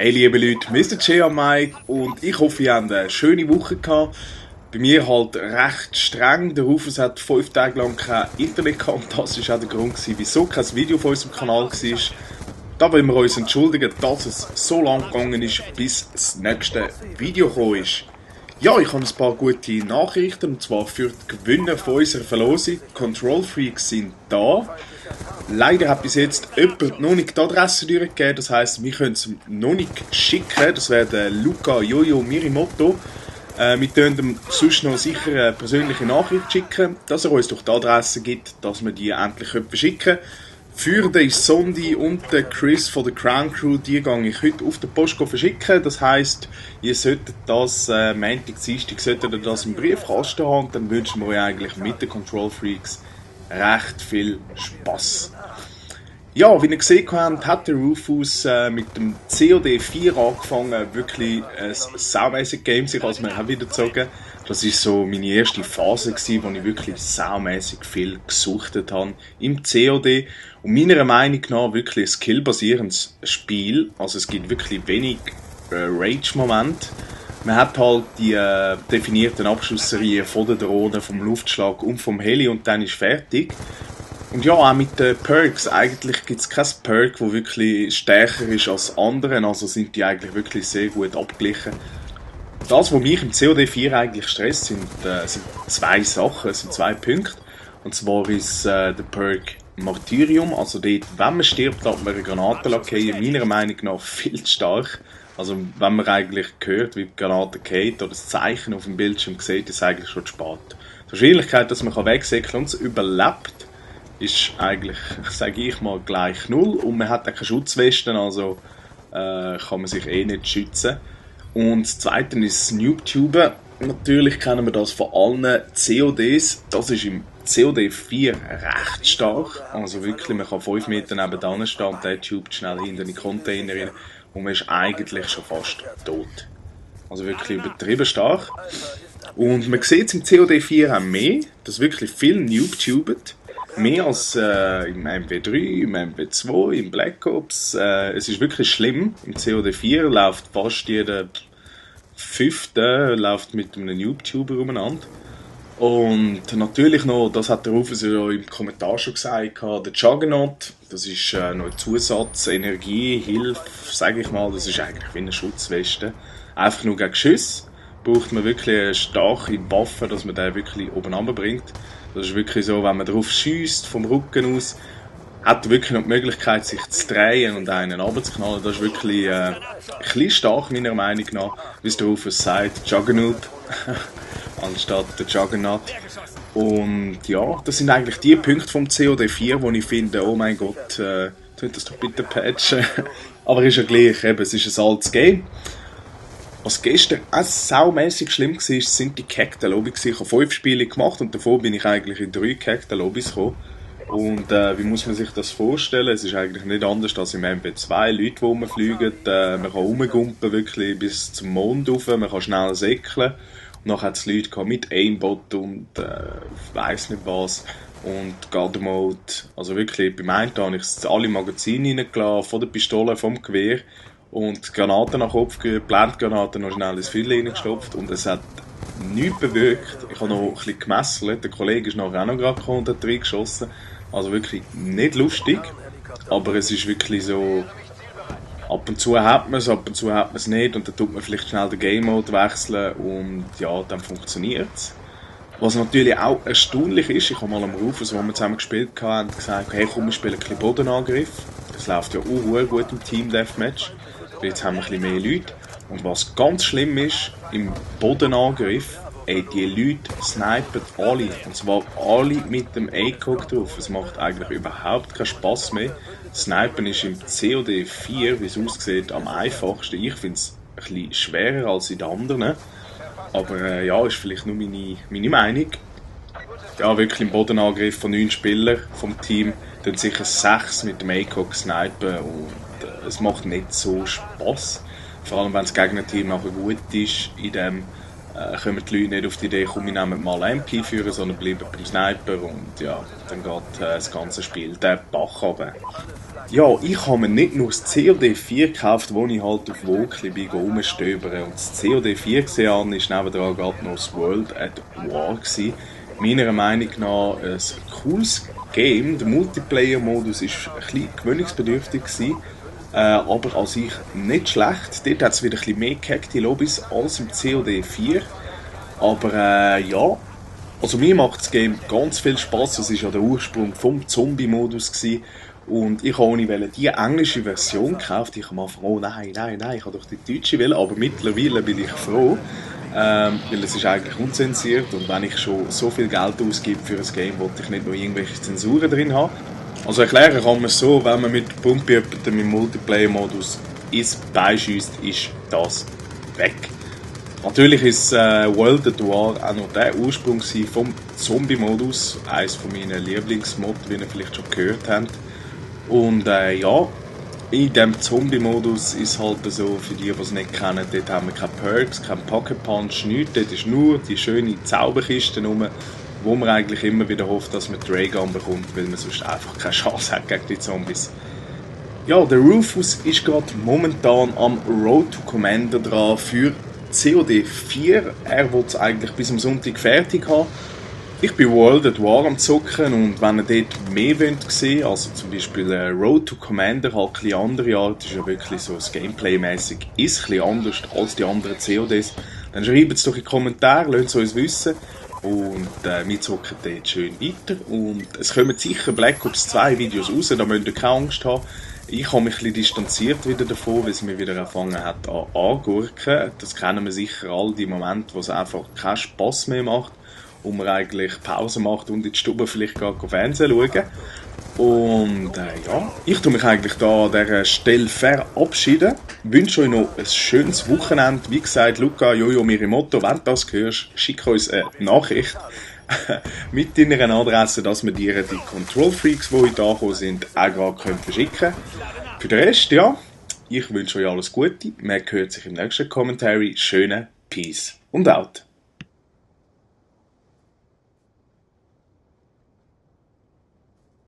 Hey liebe Leute, Mr. J am Mike und ich hoffe, ihr habt eine schöne Woche gehabt. Bei mir halt recht streng. Der Rufus hat 5 Tage lang kein Internet gehabt und das war auch der Grund, wieso kein Video auf unserem Kanal war. Da wollen wir uns entschuldigen, dass es so lang gegangen ist, bis das nächste Video gekommen ist. Ja, ich habe ein paar gute Nachrichten, und zwar für die Gewinner von unserer Verlosung. Control Freaks sind da. Leider hat bis jetzt jemand noch nicht die Adresse durchgegeben, das heisst, wir können es noch nicht schicken. Das wäre der Luca Jojo Mirimoto. Wir können ihm sonst noch sicher eine persönliche Nachricht schicken, dass er uns durch die Adresse gibt, dass wir die endlich verschicken können. Für den Sondi und den Chris von der Crown Crew, die gehe ich heute auf der Post verschicken. Das heisst, ihr solltet das Montag, Dienstag, solltet ihr das im Briefkasten haben, und dann wünschen wir euch eigentlich mit den Control Freaks recht viel Spass. Ja, wie ihr gesehen habt, hat der Rufus mit dem COD 4 angefangen, wirklich ein saumäßiges Game sich als mir auch wieder gezogen. Das war so meine erste Phase, wo ich wirklich saumässig viel gesuchtet habe im COD. Und meiner Meinung nach wirklich ein skillbasierendes Spiel. Also es gibt wirklich wenig Rage-Momente. Man hat halt die definierten Abschussserien von der Drohne, vom Luftschlag und vom Heli und dann ist fertig. Und ja, auch mit den Perks. Eigentlich gibt es kein Perk, das wirklich stärker ist als andere. Also sind die eigentlich wirklich sehr gut abgeglichen. Das, was mich im COD 4 eigentlich stresst, sind zwei Sachen, sind 2 Punkte. Und zwar ist der Perk Martyrium. Also dort, wenn man stirbt, hat man eine Granate lackieren. Meiner Meinung nach viel zu stark. Also wenn man eigentlich hört, wie die Granate geht oder das Zeichen auf dem Bildschirm sieht, ist es eigentlich schon zu spät. Die Wahrscheinlichkeit, dass man wegsäckeln und es überlebt, ist eigentlich, sage ich mal, gleich 0. Und man hat auch keine Schutzwesten, also kann man sich nicht schützen. Und das Zweite ist Noobtuben. Natürlich kennen wir das von allen CODs. Das ist im COD 4 recht stark. Also wirklich, man kann 5 Meter nebenan stehen und der tubt schnell hinter die Container rein. Und man ist eigentlich schon fast tot. Also wirklich übertrieben stark. Und man sieht es im COD 4 auch mehr, dass wirklich viel Noobtuben. Mehr als im MW3, im MW2, im Black Ops. Es ist wirklich schlimm. Im COD 4 läuft fast jeder 5. läuft mit einem Noob-Tuber umeinander. Und natürlich noch, das hat der Rufus ja im Kommentar schon gesagt, der Juggernaut, das ist noch ein Zusatz, Energie, Hilfe, sage ich mal, das ist eigentlich wie eine Schutzweste. Einfach nur gegen Schüsse braucht man wirklich eine starke Waffe, dass man den wirklich oben runterbringt. Das ist wirklich so, wenn man drauf schiesst vom Rücken aus, hat er wirklich noch die Möglichkeit, sich zu drehen und einen runterzuknallen. Das ist wirklich ein bisschen stark, meiner Meinung nach, wie es der Rufus sagt, Juggernaut, anstatt der Juggernaut. Und ja, das sind eigentlich die Punkte vom COD 4, wo ich finde, oh mein Gott, tut das doch bitte patchen. Aber ist ja gleich, eben, es ist ein altes Game. Was gestern auch saumässig schlimm war, sind die gehackten Lobbys. Ich habe 5 Spiele gemacht und davor bin ich eigentlich in 3 gehackten Lobbys gekommen. Und wie muss man sich das vorstellen? Es ist eigentlich nicht anders als im MP2. Leute, die rumfliegen, man kann rumgumpen wirklich bis zum Mond rauf, man kann schnell säckeln. Und dann hat es Leute mit Aimbot und ich weiss nicht was. Und Guard Mode. Also wirklich, beim einen habe ich alle Magazine reingelassen, von der Pistole, vom Gewehr. Und Granaten nach Kopf, Blendgranaten noch schnell ins Viertel reingestopft und es hat nichts bewirkt. Ich habe noch ein bisschen gemesselt, der Kollege ist nachher auch noch gerade gekommen und hat reingeschossen. Also wirklich nicht lustig, aber es ist wirklich so, ab und zu hat man es, ab und zu hat man es nicht und dann tut man vielleicht schnell den Game Mode wechseln und ja, dann funktioniert es. Was natürlich auch erstaunlich ist, ich habe mal am Rufus, wo wir zusammen gespielt haben, gesagt, hey komm, wir spielen ein bisschen Bodenangriff. Das läuft ja auch gut im Team Deathmatch. Jetzt haben wir ein bisschen mehr Leute. Und was ganz schlimm ist, im Bodenangriff, die Leute snipen alle. Und zwar alle mit dem ACOG drauf. Es macht eigentlich überhaupt keinen Spass mehr. Snipen ist im COD 4, wie es aussieht, am einfachsten. Ich finde es ein bisschen schwerer als in den anderen. Aber ja, ist vielleicht nur meine Meinung. Ja, wirklich im Bodenangriff von 9 Spielern vom Team, dann sicher 6 mit dem ACOG snipen und es macht nicht so Spass. Vor allem, wenn das Gegnerteam nachher gut ist in dem kommen die Leute nicht auf die Idee, komm, wir nehmen mal MP führen, sondern bleiben beim Sniper und ja, dann geht das ganze Spiel den Bach runter. Ja, ich habe mir nicht nur das COD 4 gekauft, wo ich halt auf Wokli bin rumstöbern. Und das COD 4 gesehen habe, ist nebendran gerade noch das World at War gewesen. Meiner Meinung nach ein cooles Game. Der Multiplayer-Modus war ein bisschen gewöhnungsbedürftig gewesen, aber an sich nicht schlecht. Dort hat es wieder ein bisschen mehr gehackte Lobbys als im COD 4. Aber ja, also mir macht das Game ganz viel Spaß. Das war ja der Ursprung vom Zombie-Modus gewesen. Und ich wollte die englische Version gekauft. Ich habe am Anfang, oh nein, ich habe doch die deutsche wollen. Aber mittlerweile bin ich froh, weil es ist eigentlich unzensiert. Und wenn ich schon so viel Geld ausgebe für ein Game, wollte ich nicht nur irgendwelche Zensuren drin haben. Also erklären kann man es so, wenn man mit Pumpi jemanden im Multiplayer-Modus ins Bein schiesst, ist das weg. Natürlich ist World at War auch noch der Ursprung vom Zombie-Modus. Eines von meinen Lieblingsmods, wie ihr vielleicht schon gehört habt. Und ja, in diesem Zombie-Modus ist halt so, für die es nicht kennen, dort haben wir keine Perks, kein Pocket Punch, nichts. Dort ist nur die schöne Zauberkiste rum, wo man eigentlich immer wieder hofft, dass man die Raygun bekommt, weil man sonst einfach keine Chance hat gegen die Zombies. Ja, der Rufus ist gerade momentan am Road to Commander dran für COD 4. Er will es eigentlich bis am Sonntag fertig haben. Ich bin World at War am Zocken und wenn ihr dort mehr sehen wollt, also zum Beispiel Road to Commander, halt ein bisschen andere Art, ist ja wirklich so das Gameplay-mäßig, ist ein bisschen anders als die anderen CODs, dann schreibt es doch in die Kommentare, lasst es uns wissen und wir zocken dort schön weiter und es kommen sicher Black Ops 2 Videos raus, da müsst ihr keine Angst haben. Ich habe mich ein bisschen distanziert wieder davon, weil es mir wieder angefangen hat an angurken. Das kennen wir sicher alle, die Momente, wo es einfach keinen Spass mehr macht, wo man eigentlich Pause macht und in die Stube vielleicht gar Fernsehen schauen. Und ja, ich tue mich eigentlich da an dieser Stelle verabschieden. Ich wünsche euch noch ein schönes Wochenende. Wie gesagt, Luca, Jojo, Mirimoto, wenn du das hörst, schick uns eine Nachricht mit deiner Adresse, dass wir dir die Control Freaks, die heute angekommen sind, auch gerade verschicken können. Für den Rest, ja, ich wünsche euch alles Gute. Man hört sich im nächsten Commentary. Schönen Peace und out.